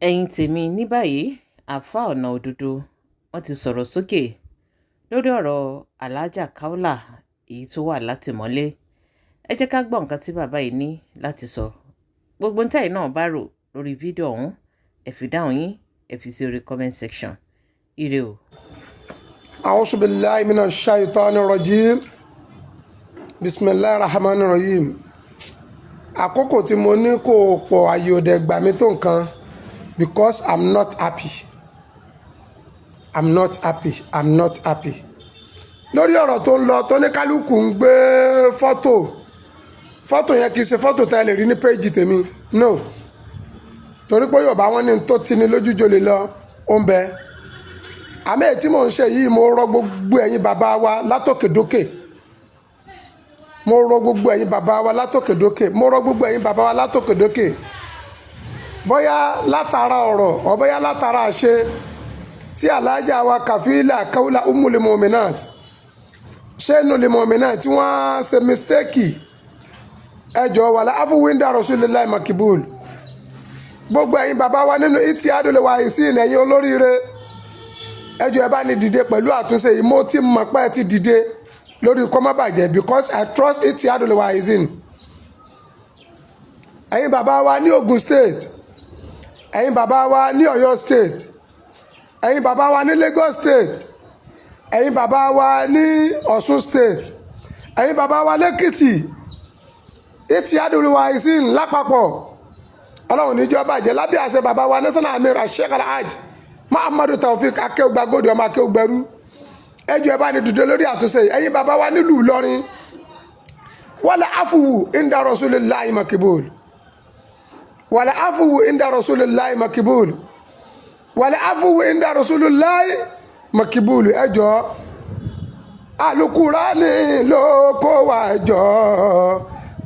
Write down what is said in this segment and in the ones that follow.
Ẹ̀yin tèmi ní báyìí, Àáfàá Ọ̀nà Òdodo wọn ti sọ̀rọ̀ sókè lórí ọ̀rọ̀ Alhaja Kaola èyí tó wà látìmọ́lé. Ẹ jẹ́ ká gbọ́ nǹkan tí bàbá yìí ní láti sọ. Gbogbo ohun tẹ́yin náà bá rò lórí fídíò ọ̀hún, ẹ fi dáhùn yín, ẹ fi sí orí comment section. Ire o. أعوذ بالله من الشيطان الرجيم، بسم الله الرحمن الرحيم. Àkókò tí mo ní kò pọ̀, àyè ò dẹ̀ gbà mí tó nǹkan because I'm not happy, I'm not happy, I'm not happy lórí ọ̀rọ̀ tó ń lọ, tó ní kálukú ń gbé fọ́tò. Fọ́tò yẹn kì í ṣe fọ́tò tá ẹ lè rí ní péjì tèmi, no, torí pé Yorùbá wọn ní tó tini lójújò lè lọ ó ń bẹ. Àmì èyí tí mò ń ṣe yìí, mo rọ gbogbo ẹ̀yin bàbá wa látòkèdókè, mo rọ gbogbo ẹ̀yin bàbá wa látòkèdókè, mo rọ gbogbo ẹ̀yin bàbá wa látòkèdókè, bóyá látara ọ̀rọ̀ ọ̀, bóyá látara àṣe tí Alhaja wa Kàfílà Kaula Umul Muminat, ṣé inú lè muminat tí wọ́n ṣe mistake, ẹjọ́ wàlá afuwinda rasulillahi makibul. Gbogbo ẹ̀yin bàbá wa nínú Ittihadul Waisin, ẹ̀yin olóríire, ẹjọ́ ẹ bá ní dìde pẹ̀lú àtúnṣe yìí. Mo ti mọ̀ pé ẹ ti dìde lórí kó má bàjẹ́ because I trust Ittihadul Waisin. Ẹ̀yin bàbá wa ní Ogun State, ẹ̀yin bàbá wa ní Ọ̀yọ́ State, ẹ̀yin bàbá wa ní Lagos State, ẹ̀yin bàbá wa ní Ọ̀ṣun State, ẹ̀yin bàbá wa lẹ́kìtì, Ittihadul Waisin lápapọ̀, Ọlọ́run níjọ́ bàjẹ́ lábẹ́ àṣẹ bàbá wa National Amir Sheikh Alhaj Muhammadu Taofik Akéwùgbàgòdì ọmọ Akéwùgbẹrú, ẹjọ́ ẹ bá ní dìde lórí àtúnṣe yìí. Ẹ̀yin bàbá wa nílùú Ìlọrin, wala afuwu inda rasulillahi makibul, wala afuwu inda rasulillahi makibul, wala afuwu inda rasulillahi makibul. Ẹjọ́ alukurani ló kó wa jọ,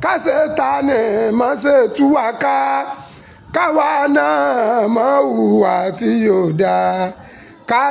kásẹ̀tánì má ṣe tú wa ká, káwa náà má hùwà tí yóò dáa ká.